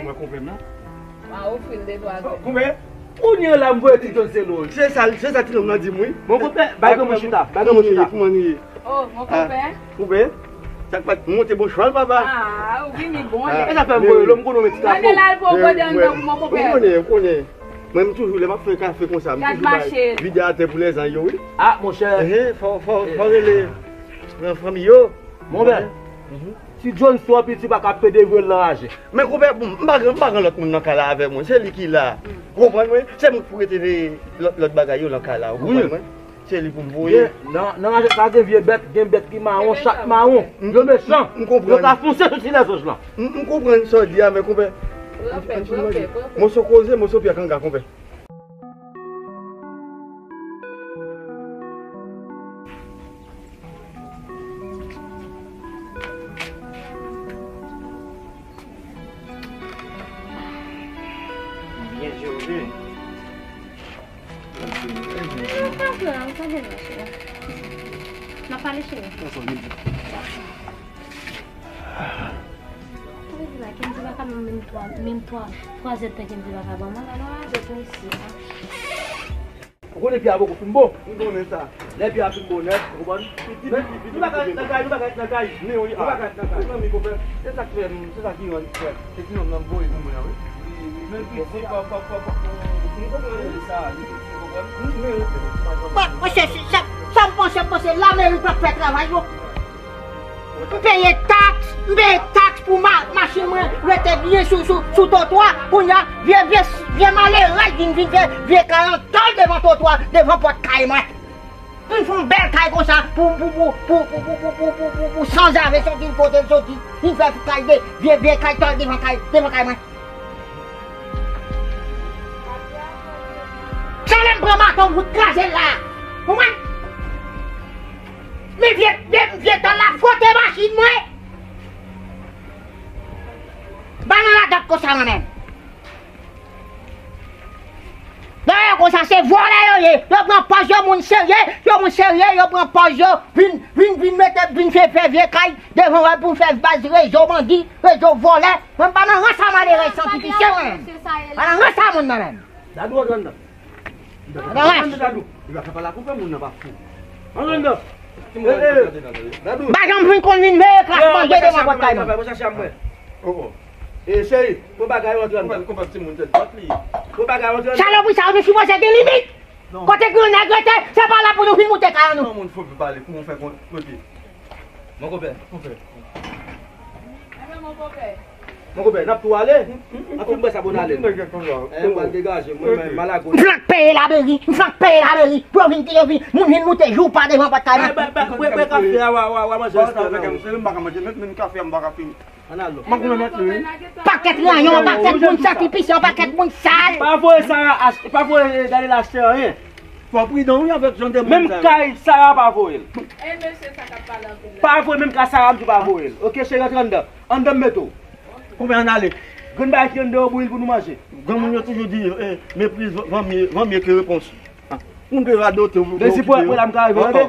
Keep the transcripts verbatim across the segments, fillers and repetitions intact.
Mwen konprann non. Ma ofri l de twa zen. Konpè, kounye a la m voye ti John se nou. Se sa, se sa ti nonm nan di m wi. Bon konpè, bay granmoun chita, bay granmoun chita. Kouman nou ye? Oh, mon konpè. Konpè, sa k pa t monte bon chwal papa. Ah, ou vini bon lè. E sa fè m voye l, m konnen w met ti kapo. Mande l al pran gode anndan pou mon konpè. Ou konnen, ou konnen. Mwen m toujou lè m ap fè kafe konsa, m toujou bay vide atè pou lèzanj yo wi. Ah, monchè. Ehe, fò, fò, fò rele nan fanmi yo. Monpè. Si John sou an piti pa ka pede vre l nan raje. Men konpè, bon, m pa gen, m pa gen lòt moun nan kay la avè mwen. Se li ki la. Ou konprann mwen? Se mwen ki pou rete veye lòt, lòt bagay yo nan kay la. Ou konprann mwen? Se li pou m voye. Gen, nan, nan raje sa gen vye bèt, gen bèt ki mawon, chat mawon. Yo mechan. M konprann. Yo ka fonse sou ti lèzanj lan. M, m konprann sa w di a, men konpè. Moso koze, moso pyè kanga, konpè. Byen jere. N ap pale, cheri. Sa vle di la, Kendy pa ka menm, menm twa, menm twa, twa zèdtan Kendy pa ka ban mwen, alò, a, zèt mesye, a. Ou konnen pye a poko fin bon? M konnen sa. Lè pye a fin bon nèt, ou konprann? Piti, piti, piti, piti. Nou pa ka ret nan kay, nou pa ka ret nan kay. Men wi, nou pa ka ret nan kay. Mezanmi, konpè, se sa k fè m, se sa ki rann, frè. Se ti nonm nan m voye pou mwen an, wi. Men piti, pa, pa, pa, pa, m konprann sa, wi, ou konprann? Men wi. Bon, monchè, sa, sa m panse, m panse lameri p ap fè travay yo. M peye taks, m peye taks pou ma-, machin mwen rete byen sou, sou, sou twotwa. Kounye a, vye, vye, vye malerèz vin, vin fè vye kay an tòl devan twotwa, devan pòt kay mwen. M fè yon bèl kay konsa pou, pou, pou sanzave soti kote l soti. Vin fè kay de, vye, vye kay tòl devan kay, devan kay mwen. Sa lè m pran maton pou kraze l la. Konprann? Men vye, vye, vye tòl la fwote machin mwen. Ba nan ladat konsa mwen menm. Dayè konsa se vòlè yo ye. Yo pran pòz yo moun serye, yo moun serye, yo pran pòz yo vin, vin, vin mete, vin fè, fè vye kay devan wè pou fè baz rezo bandi, rezo vòlè. Mwen pa nan rans a malerèz santifisyèl mwen menm. Pa nan rans a moun nan menm. Dadou antre anndan. Antre anndan, Dadou. Li pa ka pale ak ou, fè moun nan pa fou. Antre anndan. Eh, eh, Dadou. M pa janm vin konn vin veye kras manje devan pòt kay mwen. Mwen chache a mwen. Oh, oh. Eh, cheri, pran bagay ou antre anndan. Konpè, konpè, timoun tèt dwat li. Pran bagay ou antre anndan. Salopri sa yo, nou sipoze gen limit. Kote grannèg rete, se pa la pou nou vin moute kay an nou. Yon moun fò pou pale, pou mwen fè kon, kote. Mon konpè. Mon konpè. Mon konpè, n ap tou ale. Anpi m bwè sa bon ale. Eh, m pral degaje, mwen menm, malago. M flank peye lameri, m flank peye lameri. Pou yo vin, yo vin, moun vin moute jou pa devan pòt kay mwen. Bwè, bwè, bwè kafe a, w a, w a, w a manje restaran. Se m pa ka manje, menm, menm kafe a m pa ka fini. Ann al non. Pakèt ranyon, pakèt moun santifisyèl, pakèt moun sal. Pa voye Sara ach-, pa voye Daniel achte anyen. Fò pridan wi avèk jan de moun sa yo. Menm kay Sara pa voye l. E mesye sa k ap pale anpil la. Pa voye menm kay Sara m di w pa voye l. Oke cheri, antre anndan. Anndan m mete w. Konbyen ann ale? Grenn bagay ki anndan yo bouyi l pou nou manje. Granmoun yo toujou di, eh, méprise vaut mieux, vaut mieux que réponse. Moun te radote ou. Dezi pwè, pwè la m ka rive, tande.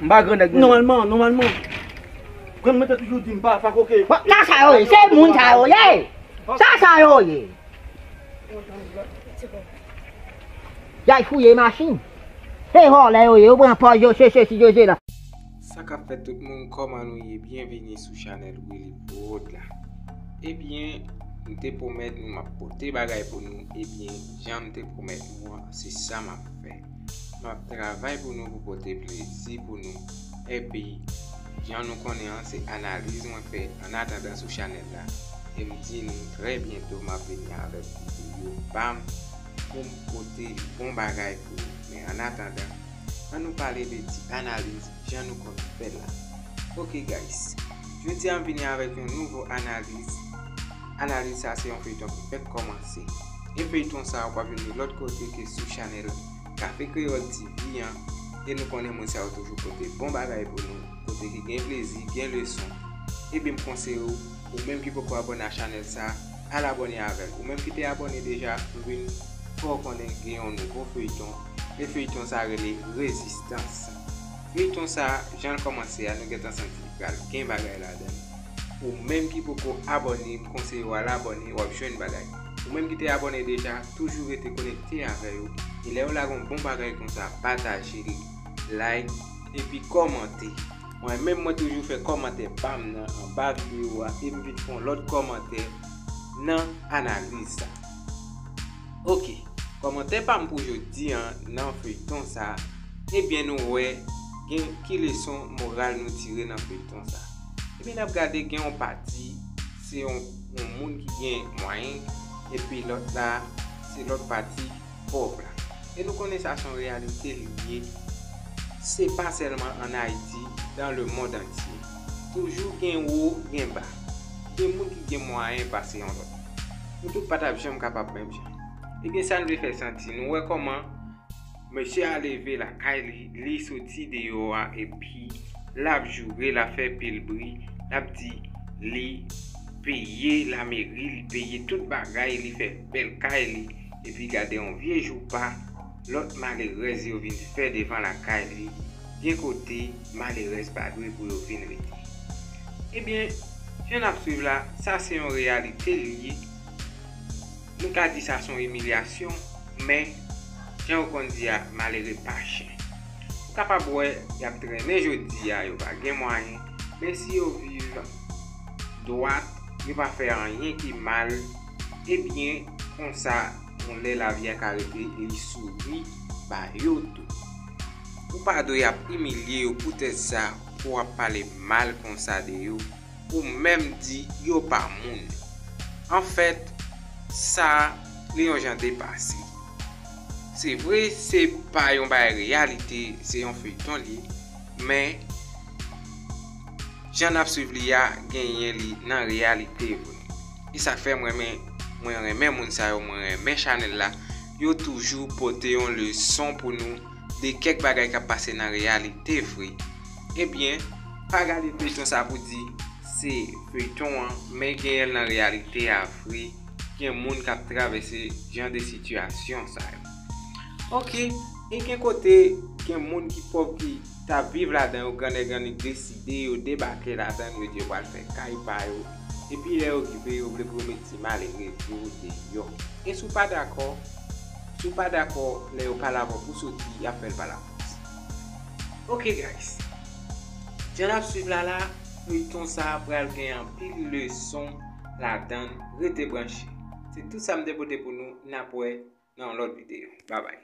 M pa grannèg non. Nòmalman, nòmalman. Grann mwen te toujou di m pa, pa koke. Sa sa yo ye, se moun sa yo ye. Sa sa yo ye. Y al fouye machin. Se vòlè yo ye, yo pran pòz yo, se sesi, se sela. Sa k ap fèt tout moun, kòman nou ye? Byenvini sou chanèl Willy Prod la. Ebyen, m te pwomèt nou m ap pote bagay pou nou. Ebyen, jan m te pwomèt nou an, se sa m ap fè. M ap travay pou nou, pou pote plezi pou nou. Epi, jan nou konnen an, se analiz mwen fè annatandan sou chanèl la. E m di nou, trè byento, m ap vini avèk videyo pa m pou m pote bon bagay pou nou. Men annatandan, ann nou pale de ti analiz jan nou konn fè l la. Oke guys, jodi a m vini avèk yon nouvo analiz. Analiz sa se yon feyton ki fèk kòmanse. E feyton sa ou p ap jwenn li lòt kote ke sou chanèl Kafe Kreyòl T V an. E nou konnen moun sa yo toujou pote bon bagay pou nou, kote ki gen plezi, gen leson. Ebyen m konseye w, ou menm ki poko abòne a chanèl sa, al abòne avè l. Ou menm ki te abòne deja, m vin fè w konnen gen yon nouvo feyton. E feyton sa rele Rezistans. Feyton sa, jan l kòmanse a, nou gentan santi pral gen bagay ladan l. Ou menm ki poko abòne, m konseye w al abòne, w ap jwenn bagay. Ou menm ki te abòne deja, toujou rete konekte avè yo. E lè yo lage yon bon bagay konsa, pataje l, like, epi kòmante. Mwen menm, mwen toujou fè kòmantè pa m nan anba videyo a, e m vin fè yon lòt kòmantè nan analiz sa. Oke, kòmantè pa m pou jodi a nan feyton sa, ebyen nou wè gen ki leson moral nou tire nan feyton sa. Ebyen n ap gade gen yon pati, se yon, yon moun ki gen mwayen, epi lòt la, se lòt pati pòv la. E nou konnen sa se yon reyalite li ye. Se pa sèlman ann Ayiti, dans le monde entier. Toujou gen wo, gen ba. Gen moun ki gen mwayen pase yon lòt. Nou tout pa t ap janm kapab menm jan. Ebyen sa n vle fè santi, nou wè kòman mesye a leve lakay li, li soti deyò a, epi l ap joure, l ap fè pil bri, l ap di li peye lameri, li peye tout bagay, li fè bèl kay li, epi gade yon vye joupa, lòt malerèz yo vin fè devan lakay li, gen kote malerèz pa dwe pou yo vin rete. Ebyen, jan n ap swiv la, sa se yon reyalite li ye. Nou ka di sa se yon imilyasyon, men, jan yo konn di a, malere pa chen. Ou kapab wè, y ap trennen jodi a, yo pa gen mwayen, men si yo viv dwat, yo pa fè anyen ki mal, ebyen, konsa, yon lè lavi a ka rete e li souri ba yo tou. Ou pa dwe ap imilye yo poutèt sa, pou w ap pale mal konsa de yo, ou menm di yo pa moun. Anfèt, sa li yon jan depase. Se vre, se pa yon bagay reyalite, se yon feyton li, men jan n ap swiv li a, genyen li nan reyalite vre. E sa k fè mwen renmen, mwen renmen moun sa yo, mwen renmen chanèl la. Yo toujou pote yon leson pou nou de kèk bagay k ap pase nan reyalite vre. Ebyen, pa gade feyton sa pou di se feyton an, men genyen l nan reyalite a vre. Gen moun k ap travèse jan de sitiyasyon sa yo. Oke, e gen kote, gen moun ki pòv ki t ap viv ladan yo, grannèg annik deside yo debake ladan l, yo di yo pral fè kay pa yo. Epi lè yo rive, yo vle pou yo met ti malerèz yo deyò. E si w pa dakò, si w pa dakò, lè yo pale avè w pou soti, y ap fè l pa lafòs. Oke guys, jan n ap swiv la la, feyton sa a pral gen anpil leson ladan l, rete branche. Se tout sa m te pote pou nou, n ap wè nan yon lòt videyo. Babay.